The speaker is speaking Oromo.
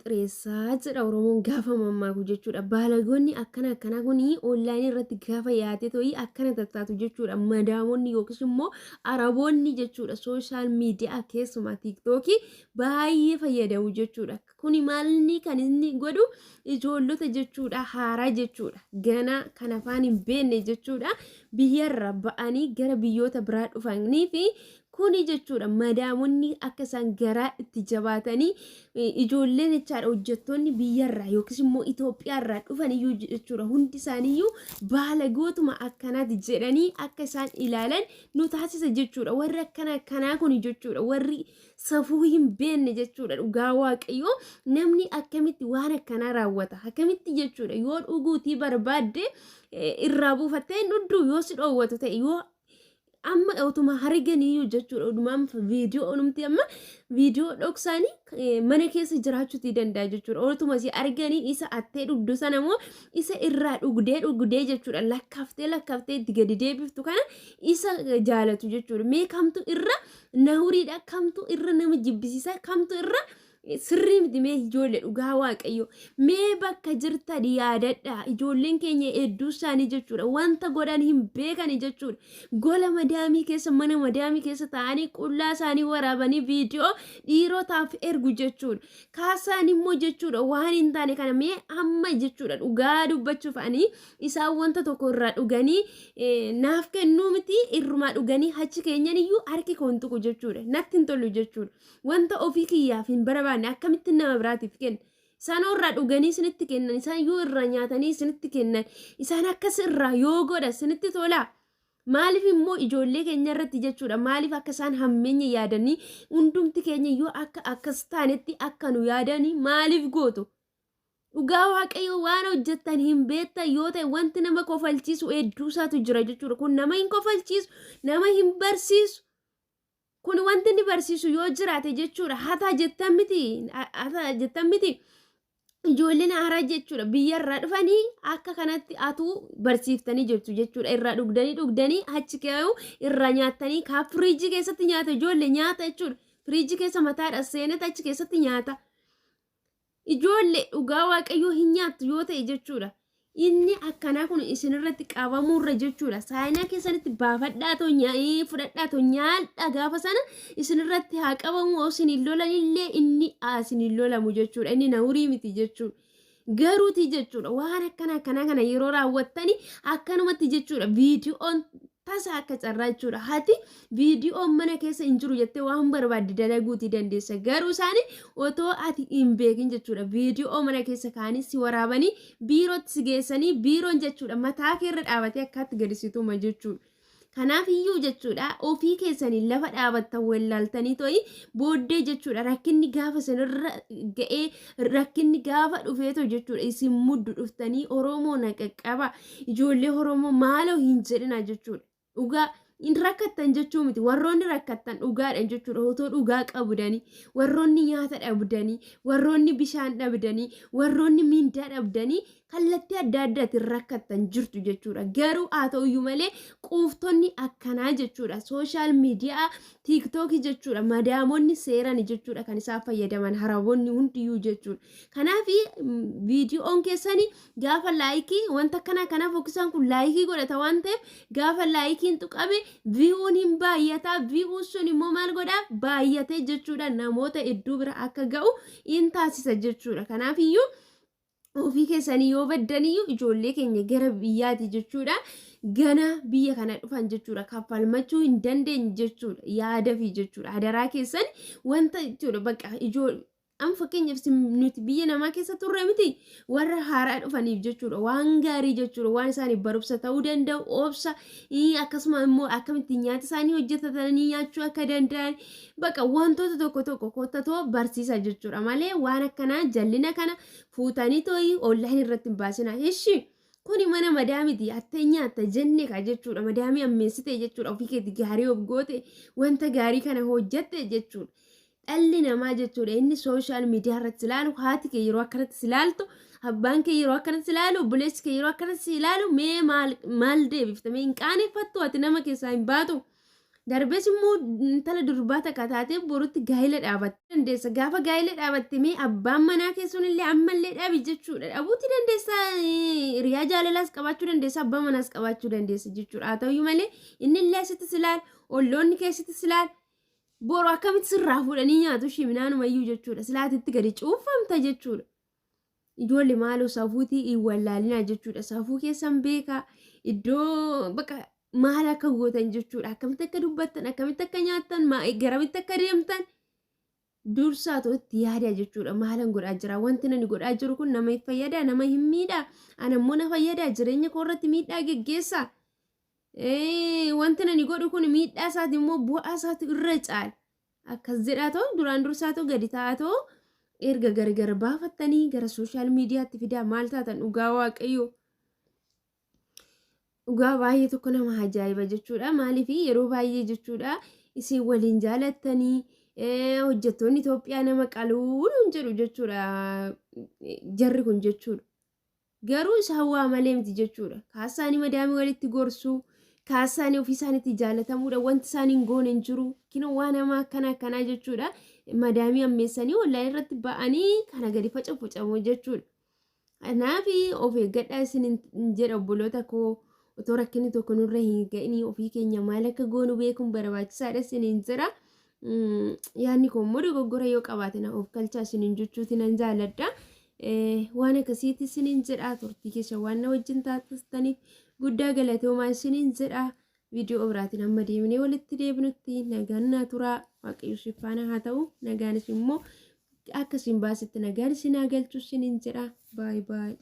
xireessaa jedha Oromoon gaafa mammaaku jechuudha. Baalagoonni akkana akkanaa kun onlaayinii irratti gaafa yaatee to'ii akkana tattaatu jechuudha. Madaamonni yookiis immoo araboonni jechuudha. Sooshaal miidiyaa keessumaa tiiktookii baay'ee fayyadamu jechuudha. Kuni maalni kan inni godhu ijoollota jechuudha haaraa jechuudha. Ganaa kan afaan hin beekne jechuudha. Biyyarra ba'anii gara biyyoota biraa dhufanii fi Kuni jechuudha madaamonni akka isaan garaa itti jabaatanii ijoolleen jechaadha hojjettoonni biyyarraa yookiis immoo Itoophiyaarraa dhufan iyyuu jechuudha hundi isaaniiyyuu baalagootuma akkanaati jedhanii akka isaan ilaalan nu taasisa jechuudha. Warri akkana akkanaa kuni jechuudha warri safuu hin beekne jechuudha. Dhugaa waaqayyoo namni akkamitti waan akkanaa raawwata? Akkamitti jechuudha yoo dhuguutii barbaadde irraa buufattee hin dhugdu yoo si dhoowwatu ta'e yoo amma otuma arganiyyuu jechuudha odumaan viidiyoo onumti amma viidiyoo dhoksaanii mana keessa jiraachuutii danda'a jechuudha. Otuma si arganii isa attee dhugdu sana immoo isa irraa dhugdee dhugdee jechuudha lakkaaftee lakkaaftee itti gadi deebiftu kana isa jaalatu jechuudha. Mee kamtu irra nahuriidha, kamtu irra nama jibbisiisa, kamtu irra sirrii miti? Mee ijoollee, dhugaa waaqayyo, mee bakka jirtan yaadadha. Ijoolleen keenya hedduu isaanii jechuudha wanta godhan hin beekani jechuudha. Gola madaamii keessa, mana madaamii keessa taa'anii qullaa isaanii waraabanii viidiyoo dhiirotaaf ergu jechuudha. Kaasaan immoo jechuudha waan hin taane kana. Mee amma jechuudha dhugaa dubbachuuf ani isaan wanta tokko irraa dhuganii naaf kennuu miti, irrumaa dhuganii achi keenyan iyyuu harki koo hin tuqu jechuudha, natti hin tolu jechuudha. Wanta ofii kiyyaaf hin barbaanne akkamittiin nama biraatiif kenna? Isaan irraa dhuganii isinitti kennan, isaan yoo irraa nyaatanii isinitti kennan, isaan akkas irraa yoo godha isinitti tolaa? Maaliif immoo ijoollee keenya irratti jechuudha maaliif akka isaan hammeenya yaadanii hundumti keenya yoo akka akkas taanetti akka nu yaadanii maaliif gootu? Dhugaa waaqayyo, waan hojjettan hin beektan yoo ta'e wanti nama kofalchiisu hedduu isaatu jira jechuudha. Kun nama hin kofalchiisu, nama hin barsiisu. Kun wanti inni barsiisu yoo jiraate jechuudha hataa jettan miti, hataa jettan miti. Ijoolleen haaraa jechuudha biyyarraa dhufanii akka kanatti atuu barsiiftanii jirtu jechuudha. Irraa dhugdanii dhugdanii achi kaa'u, irraa nyaattanii kaa firiijii keessatti nyaata ijoollee nyaata jechuudha. Firiijii keessa mataadha seenet achi keessatti nyaata. Ijoollee, dhugaa waaqayyoo, hin nyaattu yoo ta'e jechuudha. Inni akkanaa kun isinirratti qabamuurra jechuudha. Saayinaa keessanitti baafadhaa too nyaa'ee fudhadhaa too nyaadhaa, gaafa sana isinirratti haa qabamu, yoo isin hin lolanillee inni isin hin lolamu jechuudha. Inni nawurii miti jechuudha. Garuuti jechuudha waan akkana akkanaa kana yeroo raawwattani akkanumatti jechuudha viidiyoon tasa akka carraa jechuudha. Hati viidiyoon mana keessa hin jiru jettee waan barbaadde dalaguutii dandeessa. Garuu isaani otoo ati hin beekin jechuudha viidiyoo mana keessa kaa'anii si waraabanii biirootti si geessanii, biiroon jechuudha mataa kee irra dhaabatee akkaatti gadi si tuma jechuudha. Kanaaf iyyuu jechuudha ofii keessanii lafa dhaabattan wallaaltanii to'i booddee jechuudha rakkinni gaafa isinirra ga'ee, rakkinni gaafa dhufeetoo jechuudha isin muddu dhuftanii "Oromoo na qaqqaba, ijoollee Oromoo maaloo" hin jedhina jechuudha. Dhugaa hin rakkattan jechuu miti, warroonni rakkattan dhugaadha jechuudha. Otoo dhugaa qabdanii, warroonni nyaata dhabdanii, warroonni bishaan dhabdanii, warroonni miindaa dhabdanii, kallattii adda addaatiin rakkattan jirtu jechuudha. Garuu haa ta'uyyuu malee quuftonni akkanaa jechuudha sooshaal miidiyaa tiiktookii jechuudha madaamonni seerani jechuudha kan isaan fayyadaman haraboonni hundiyyuu jechuudha. Kanaaf viidiyoon keessanii gaafa laayikii wanta akkanaa kanaaf fokkisaan kun laayikii godhata waan ta'eef gaafa laayikiin tuqame viyuun hin baay'ata. Viyuun sun immoo maal godhaa baay'atee jechuudha namoota hedduu bira akka ga'u in taasisa jechuudha. Kanaaf iyyuu ofii keessanii yoo baddaniyyuu ijoollee keenya gara biyyaati jechuudha gana biyya kana dhufan jechuudha kaffalmachuu hin dandeenye jechuudha yaada fi jechuudha. Hadaraa keessan wanta jechuudha bakka ijoo amma fakkeenyaaf nuti biyya namaa keessa turre miti, warra haaraa dhufaniif jechuudha waan gaarii jechuudha waan isaaniif barumsa ta'uu danda'u, obsa, akkasuma immoo akkamitti nyaata isaanii hojjetatanii nyaachuu akka danda'an bakka wantoota tokko tokko kottatoo barsiisa jechuudha malee waan akkanaa jallina kana fuutanii tooyi online irratti hin baasina. Ishi kuni mana madaamiti attee nyaatta jenne ka jechuudha madaamii ammeessite jechuudha, ofii keeti gaarii of goote, wanta gaarii kana hojjatte jechuudha. Dhalli namaa jechuudha inni sooshaal miidiyaa irratti ilaalu, haati kee yeroo akkanatti si ilaaltu, abbaan kee yeroo akkanatti si ilaalu, obboleessi kee yeroo akkanatti si ilaalu, mee maal maal deebifta? Mee hin qaaneffattu? Ati nama keessaa hin baatu. Darbees immoo intala durbaa takka taatee borutti gaa'ela dhaabatte dandeessa. Gaafa gaa'ela dhaabatte mee abbaan manaa keessuun illee ammallee dhabi jechuudha. Dhabuutti dandeessa, hiriyaa jaalalaas qabaachuu dandeessa, abbaa manaas qabaachuu dandeessa jechuudha. Haa ta'uyyuu malee inni illee asitti si ilaala, olloonni keessatti si ilaala. Boru akkamitti sirraa fuudhanii nyaatu ishii minaanumayyuu jechuudha. Silaatitti gadi cuunfamta jechuudha. Ijoollee maaloo safuutii hin wallaalinaa jechuudha. Safuu keessan beekaa iddoo bakka maal akka gootan jechuudha. Akkamitti akka dubbattan, akkamitti akka nyaattan, garamitti akka deemtan dursaa itti yaadaa jechuudha. Maalan godhaa jira? Wanti nani godhaa jiru kun nama hin fayyadaa? Nama hin miidhaa? Ana immoo na fayyadaa? Jireenya koo irratti miidhaa geggeessaa? Wanti nani godhu kun miidhaa isaati immoo bu'aa isaatu irra caala. Akkas jedhaa ta'u duraan dursaa ta'u gadi taa'aa ta'u erga gargar baafattanii gara social miidiyaatti fidaa maal taatan dhugaa waaqayyoo. Dhugaa baay'ee tokko nama ajaa'iba jechuudha. Maaliif yeroo baay'ee jechuudha isin waliin jaalattanii hojjettoonni Itoophiyaa nama qaluu nuun jedhu jechuudha jarri kun jechuudha. Garuu isaan waa malee miti jechuudha. Kaasaanii madaamii walitti gorsuu, kaasaanii ofii isaaniitti jaalatamuudha, wanti isaan hin goone hin jiru. Kinoo waan hamaa akkana akkanaa jechuudha. Madaamii ammeessanii online irratti ba'anii kana gadi facafucamu jechuudha. Kanaaf of eeggadhaa isin jedha obboloota koo otoo rakkinni tokko nurra hin ga'inii ofii keenya maal akka goonu beekuun barbaachisaadha isiniin jira. Yaadni koo immoo dogoggora yoo qabaate na of galchaa isiniin jechuuti nan jaaladha. Waan akkasiitti isiniin jedha turtii keessa waan na wajjin taasistaniif guddaa galatoomaa isiniin jedha. Viidiyoo biraatiin amma deemnee walitti deebinutti nagaan naa turaa waaqayyo si faana haa ta'u nagaanis immoo akka isin baasetti nagaan isin haa galchu isiniin jedha. Baay baay.